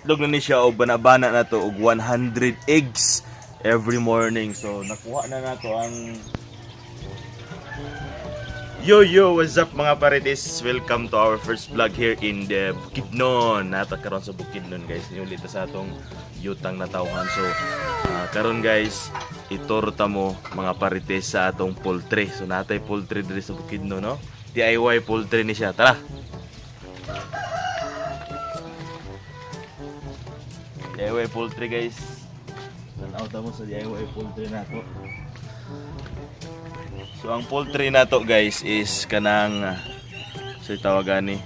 Muitlog na ni siya og banabana na to og 100 eggs every morning. So nakuha na nato ang. Yo yo, what's up, mga parites? Welcome to our first vlog here in the Bukidnon. Nata karon sa Bukidnon, guys. Niuli ta sa atong yutang na tawhan. So karon, guys, i-tour ta mo, mga parites, sa atong poultry. So natay poultry diri sa Bukidnon, no? DIY poultry ni siya. Tara. DIY poultry, guys. Tanaw ta mo sa DIY poultry nato. So ang poultry nato, guys, is kanang sa tawagan ni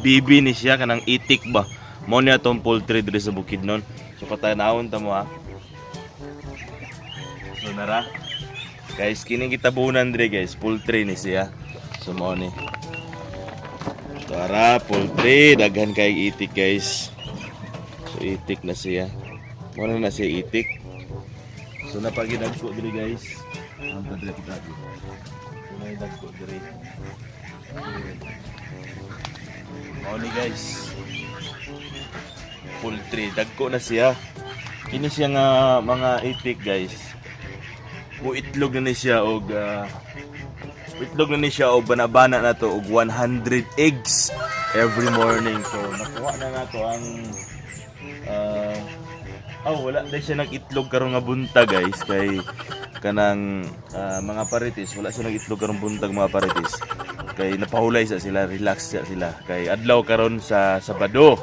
bibi ni siya, kanang itik ba. Mo ni atong poultry diri sa Bukidnon. So patanawon ta mo ha. So nara. Guys, kini gitabunan diri, guys, poultry ni siya. So mo ni. So ara poultry, daghan kay itik, guys. So itik na siya. Mo na na siya itik. So napagidagko diri, guys. Ang tadre kita. So naidagko diri. Mao ni, guys. Poultry, dagko na siya. Kini siya nga mga itik, guys. Muitlog na ni siya og itlog na ni siya og banabana na to og 100 eggs every morning. So nakuha na nato ang oh, wala na siya nag-itlog karon nga buntag, guys, kay kanang mga parites, wala siya nag-itlog karong buntag, mga parites, kay napahulay sa sila, relax sa sila kay adlaw karon sa Sabado.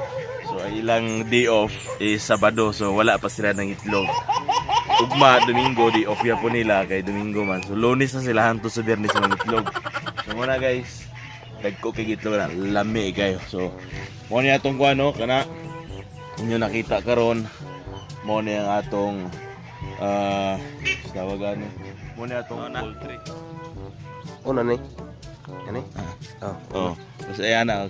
So ang ilang day off is Sabado, so wala pa sila ng itlog. Ugma Domingo, day off ya po nila kay Domingo man. So Lunes na sila hanto sa Biyernes ng itlog. So muna, guys, dagko kay itlog na lami kayo. So mo ni atong kuano kana inyo nakita karon, mo ni ang atong tawagan ni mo ni atong poultry. Una ni. Ani? Oh. Oh, tapos ayan na.